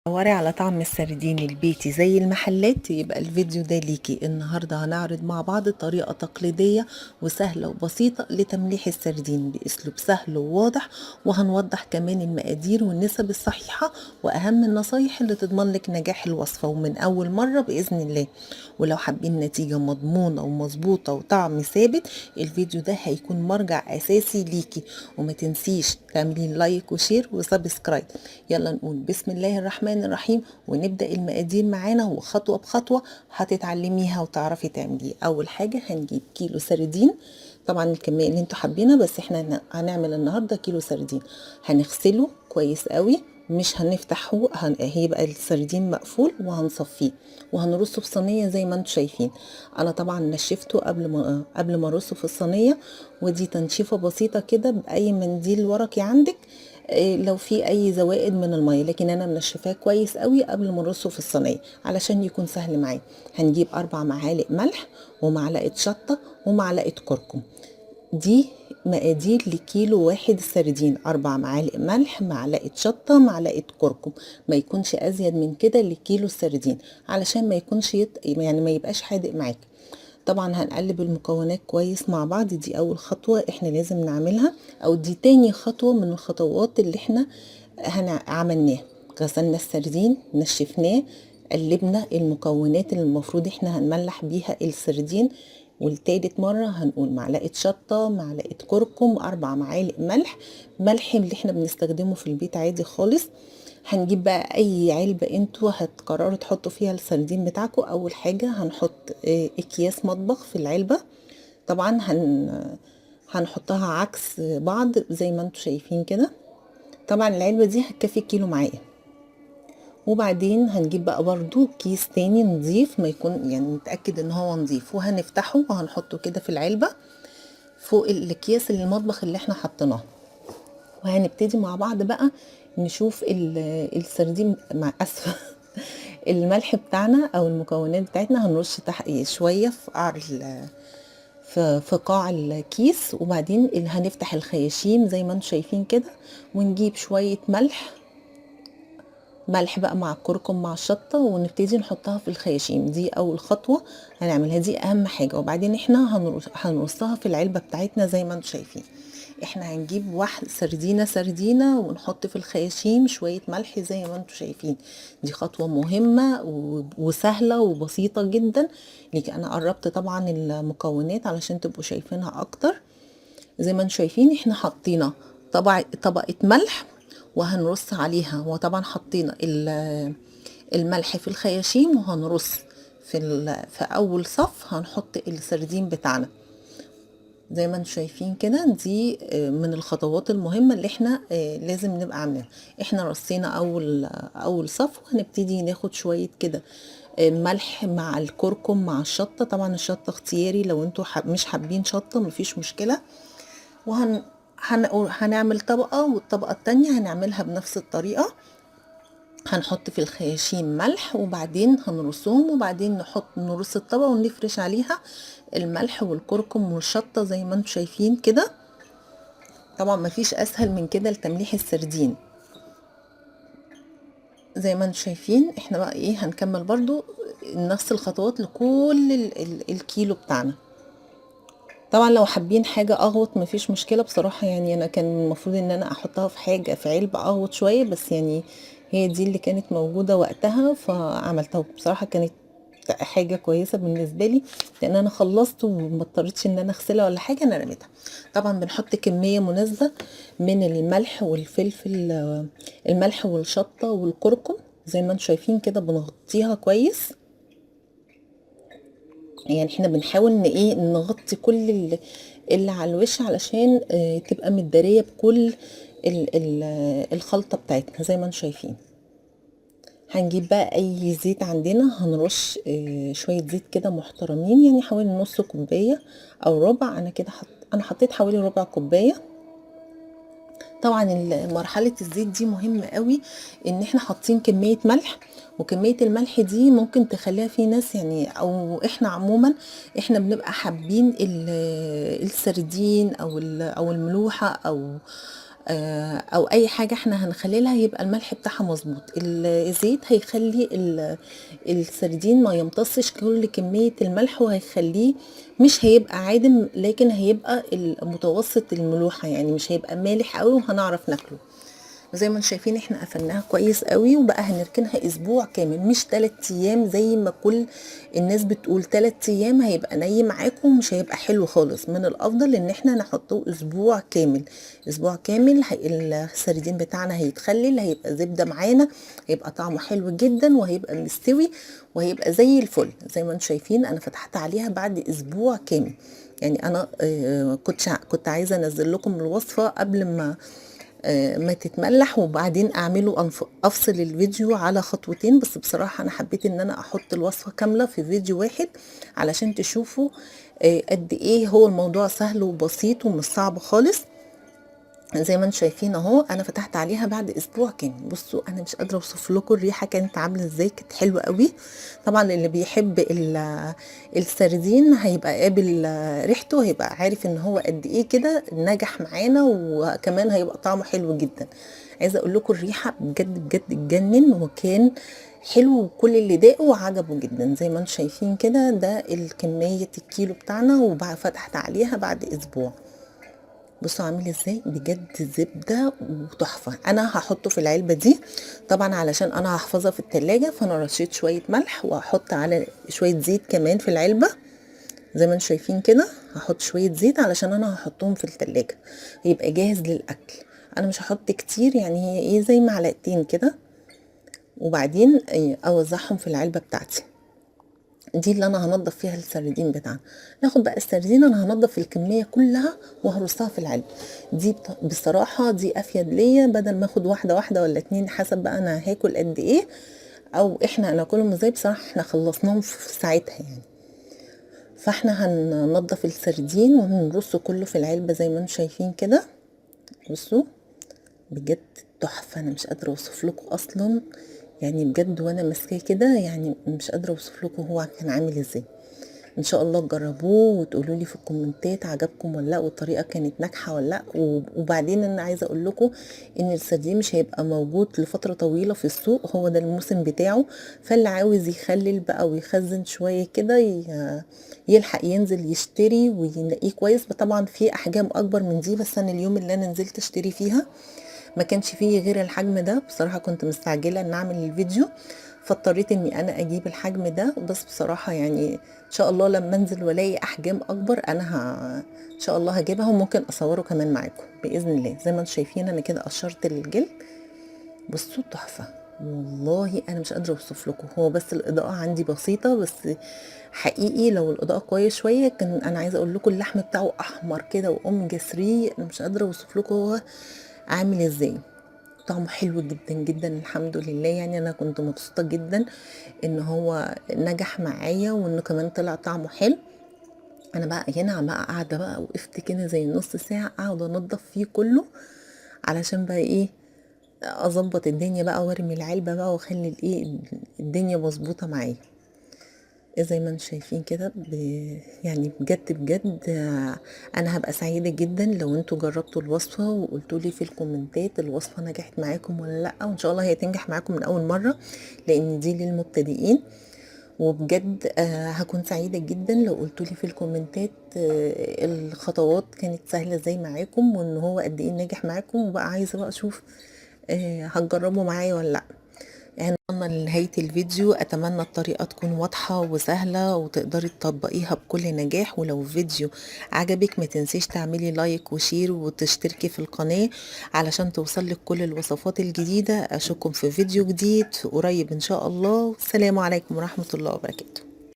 دوري على طعم السردين البيتي زي المحلات، يبقى الفيديو ده ليكي. النهاردة هنعرض مع بعض طريقة تقليدية وسهلة وبسيطة لتمليح السردين بأسلوب سهل وواضح، وهنوضح كمان المقادير والنسب الصحيحة وأهم النصايح اللي تضمن لك نجاح الوصفة ومن أول مرة بإذن الله. ولو حابين نتيجة مضمونة ومظبوطة وطعم ثابت، الفيديو ده هيكون مرجع أساسي ليكي. وما تنسيش تعملي like و share و subscribe. يلا نقول بسم الله الرحمن الرحيم ونبدأ المقادير معانا، وخطوة بخطوة هتتعلميها وتعرفي تعمليه. أول حاجة هنجيب كيلو سردين، طبعا الكمية اللي انتوا حابينها، بس احنا هنعمل النهاردة كيلو سردين. هنغسله كويس قوي، مش هنفتحه، هيبقى السردين مقفول، وهنصفيه وهنرصه في صينية زي ما انتوا شايفين. انا طبعا نشفته قبل ما ارصه في الصينية، ودي تنشيفة بسيطة كده بأي منديل ورقي عندك لو في اي زوائد من المية، لكن انا منشفاه كويس قوي قبل ما ارصه في الصينية علشان يكون سهل معايا. هنجيب 4 معالق ملح ومعلقة شطه ومعلقة كركم. دي مقادير لكيلو واحد سردين، 4 معالق ملح، معلقه شطه، معلقه كركم، ما يكونش ازيد من كده لكيلو السردين علشان ما يكونش يعني ما يبقاش حادق معاك. طبعا هنقلب المكونات كويس مع بعض، دي اول خطوة احنا لازم نعملها، او دي تاني خطوة من الخطوات اللي احنا عملناها. غسلنا السردين، نشفناه، قلبنا المكونات اللي المفروض احنا هنملح بيها السردين. والتالت مرة هنقول معلقة شطة، معلقة كركم، 4 معالق ملح، ملح اللي احنا بنستخدمه في البيت عادي خالص. هنجيب بقى اي علبة انتوا هتقرروا تحطوا فيها السردين بتاعكم. اول حاجة هنحط اكياس مطبخ في العلبة، طبعا هنحطها عكس بعض زي ما انتوا شايفين كده. طبعا العلبة دي هتكفي كيلو معايا. وبعدين هنجيب بقى برضو كيس تاني نظيف، ما يكون يعني نتأكد ان هو نظيف، وهنفتحه وهنحطه كده في العلبة فوق الاكياس اللي المطبخ اللي احنا حطيناها. وهنبتدي مع بعض بقى نشوف السردين مع اسفه الملح بتاعنا او المكونات بتاعتنا. هنرش تحت شوية في قعر في قاع الكيس، وبعدين هنفتح الخياشيم زي ما انتم شايفين كده، ونجيب شوية ملح، ملح بقى مع الكركم مع الشطه، ونبتدي نحطها في الخياشيم. دي اول خطوة هنعملها، دي اهم حاجة. وبعدين احنا هنرصها في العلبة بتاعتنا زي ما انتم شايفين. احنا هنجيب واحد سردينه سردينه ونحط في الخياشيم شوية ملح زي ما انتم شايفين. دي خطوة مهمة وسهلة وبسيطة جدا. ليك انا قربت طبعا المكونات علشان تبقوا شايفينها اكتر. زي ما انتم شايفين احنا حطينا طبقه ملح وهنرص عليها، وطبعا حطينا الملح في الخياشيم، وهنرص في اول صف هنحط السردين بتاعنا زي ما انتم شايفين كده. دي من الخطوات المهمة اللي احنا لازم نبقى عاملينها. احنا رصينا اول صف، وهنبتدي ناخد شوية كده ملح مع الكركم مع الشطة. طبعا الشطة اختياري، لو انتوا مش حابين شطة مفيش مشكلة. هنعمل طبقة، والطبقة التانية هنعملها بنفس الطريقة. هنحط في الخياشيم ملح، وبعدين هنرصهم، وبعدين نرص الطبقة ونفرش عليها الملح والكركم والشطة زي ما انتم شايفين كده. طبعا مفيش اسهل من كده لتمليح السردين زي ما انتم شايفين. احنا بقى ايه هنكمل برضو نفس الخطوات لكل الكيلو بتاعنا. طبعا لو حابين حاجة اغوط مفيش مشكلة بصراحة، يعني انا كان المفروض ان انا احطها في حاجة في علبة اغوط شوية، بس يعني هي دي اللي كانت موجودة وقتها فعملتها. بصراحة كانت حاجة كويسة بالنسبة لي، لان انا خلصت وما اضطريتش ان انا اغسلها ولا حاجة، انا رميتها. طبعا بنحط كمية مناسبة من الملح والفلفل، الملح والشطة والكركم زي ما انتم شايفين كده، بنغطيها كويس. يعني احنا بنحاول ان ايه نغطي كل اللي على الوش علشان تبقى متدارية بكل الخلطة بتاعتنا زي ما انتم شايفين. هنجيب بقى اي زيت عندنا، هنرش شوية زيت كده محترمين، يعني حوالي نص كوباية او ربع. انا كده انا حطيت حوالي ربع كوباية. طبعا مرحلة الزيت دي مهمة قوي، ان احنا حاطين كمية ملح، وكمية الملح دي ممكن تخليها في ناس يعني، او احنا عموما احنا بنبقى حابين السردين او الملوحة او او اي حاجة احنا هنخللها يبقى الملح بتاعها مظبوط. الزيت هيخلي السردين ما يمتصش كل كمية الملح، وهيخليه مش هيبقى عادم، لكن هيبقى المتوسط الملوحة، يعني مش هيبقى مالح قوي وهنعرف ناكله. زي ما انتم شايفين احنا قفلناها كويس قوي، وبقى هنركنها اسبوع كامل مش 3 ايام زي ما كل الناس بتقول. 3 ايام هيبقى ني معاكم ومش هيبقى حلو خالص. من الافضل ان احنا نحطه اسبوع كامل. اسبوع كامل السردين بتاعنا هيتخلل، هيبقى زبدة معانا، هيبقى طعمه حلو جدا، وهيبقى مستوي، وهيبقى زي الفل. زي ما انتم شايفين انا فتحت عليها بعد اسبوع كامل. يعني انا كنت عايزة انزل لكم الوصفة قبل ما تتملح، وبعدين اعمله افصل الفيديو على خطوتين، بس بصراحة انا حبيت ان انا احط الوصفة كاملة في فيديو واحد علشان تشوفوا قد ايه هو الموضوع سهل وبسيط ومش صعب خالص. زي ما انتم شايفين اهو انا فتحت عليها بعد اسبوع كامل. بصوا انا مش قادرة اوصف لكم الريحة كانت عامله ازاي، كانت حلوة قوي. طبعا اللي بيحب السردين هيبقى قابل ريحته، هيبقى عارف ان هو قد ايه كده نجح معانا، وكمان هيبقى طعمه حلو جدا. عايزه اقول لكم الريحة بجد بجد اتجنن، وكان حلو، وكل اللي داقه عجبه جدا. زي ما انتم شايفين كده ده الكمية الكيلو بتاعنا، وبعد فتحت عليها بعد اسبوع. بصوا عامل ازاي، بجد زبدة وتحفة. انا هحطه في العلبة دي طبعا علشان انا هحفظها في التلاجة، فانا رشيت شوية ملح وهحط على شوية زيت كمان في العلبة. زي ما انتم شايفين كده هحط شوية زيت علشان انا هحطهم في التلاجة يبقى جاهز للاكل. انا مش هحط كتير، يعني هي ايه زي معلقتين كده، وبعدين اوزعهم في العلبة بتاعتي دي اللي انا هنضف فيها السردين بتاعنا. ناخد بقى السردين، انا هنضف الكمية كلها وهرصها في العلبة دي. بصراحة دي افيد ليا، بدل ما اخد واحدة واحدة ولا اتنين، حسب بقى انا هاكل قد ايه او احنا هناكلهم ازاي. بصراحة احنا خلصناهم في ساعتها يعني. فاحنا هننضف السردين وهنرصه كله في العلبة زي ما انتم شايفين كده. بصوا بجد تحفة، انا مش قادرة اوصف لكم اصلا، يعني بجد وانا ماسكاه كده يعني مش قادرة اوصف لكم هو كان عامل ازاي. ان شاء الله تجربوه وتقولوا لي في الكومنتات عجبكم ولا لا، والطريقة كانت ناجحة ولا لا. وبعدين انا عايزه اقول لكم ان السردين مش هيبقى موجود لفترة طويلة في السوق، هو ده الموسم بتاعه، فاللي عاوز يخلل بقى ويخزن شوية كده يلحق ينزل يشتري وينقيه كويس. طبعا في احجام اكبر من دي، بس انا اليوم اللي انا نزلت اشتري فيها ما كانش فيه غير الحجم ده. بصراحة كنت مستعجلة ان اعمل الفيديو، فاضطريت اني انا اجيب الحجم ده. بس بصراحة يعني ان شاء الله لما انزل والاقي احجام اكبر انا ان شاء الله هجيبها، وممكن اصوره كمان معاكم باذن الله. زي ما انتم شايفين انا كده قشرت الجلد، بصوا تحفة والله، انا مش قادرة اوصف لكم. هو بس الاضاءة عندي بسيطة، بس حقيقي لو الاضاءة قوية شوية كان انا عايزة اقول لكم اللحم بتاعه احمر كده واوميجا 3، انا مش قادرة اوصف لكم هو عامل ازاي. طعمه حلو جدا جدا الحمد لله. يعني انا كنت مبسوطة جدا ان هو نجح معايا، وانه كمان طلع طعمه حلو. انا بقى هنا بقى قاعدة بقى وقفت كده زي نص ساعة اقعد انضف فيه كله، علشان بقى ايه اظبط الدنيا بقى وارمي العلبة بقى واخلي الايه الدنيا مظبوطة معايا. زي ما انتم شايفين كده يعني بجد بجد انا هبقى سعيدة جدا لو انتوا جربتوا الوصفة وقلتوا لي في الكومنتات الوصفة نجحت معاكم ولا لا، وان شاء الله هي تنجح معاكم من اول مرة لان دي للمبتدئين. وبجد هكون سعيدة جدا لو قلتوا لي في الكومنتات الخطوات كانت سهلة ازاي معاكم، وان هو قد ايه نجح معاكم، وبقى عايزة بقى اشوف هتجربوا معايا ولا لا. يعني وصلنا لنهاية الفيديو، أتمنى الطريقة تكون واضحة وسهلة وتقدري تطبقيها بكل نجاح. ولو الفيديو عجبك ما تنسيش تعملي like و share وتشتركي في القناة علشان توصلك كل الوصفات الجديدة. أشوفكم في فيديو جديد قريب إن شاء الله. والسلام عليكم ورحمة الله وبركاته.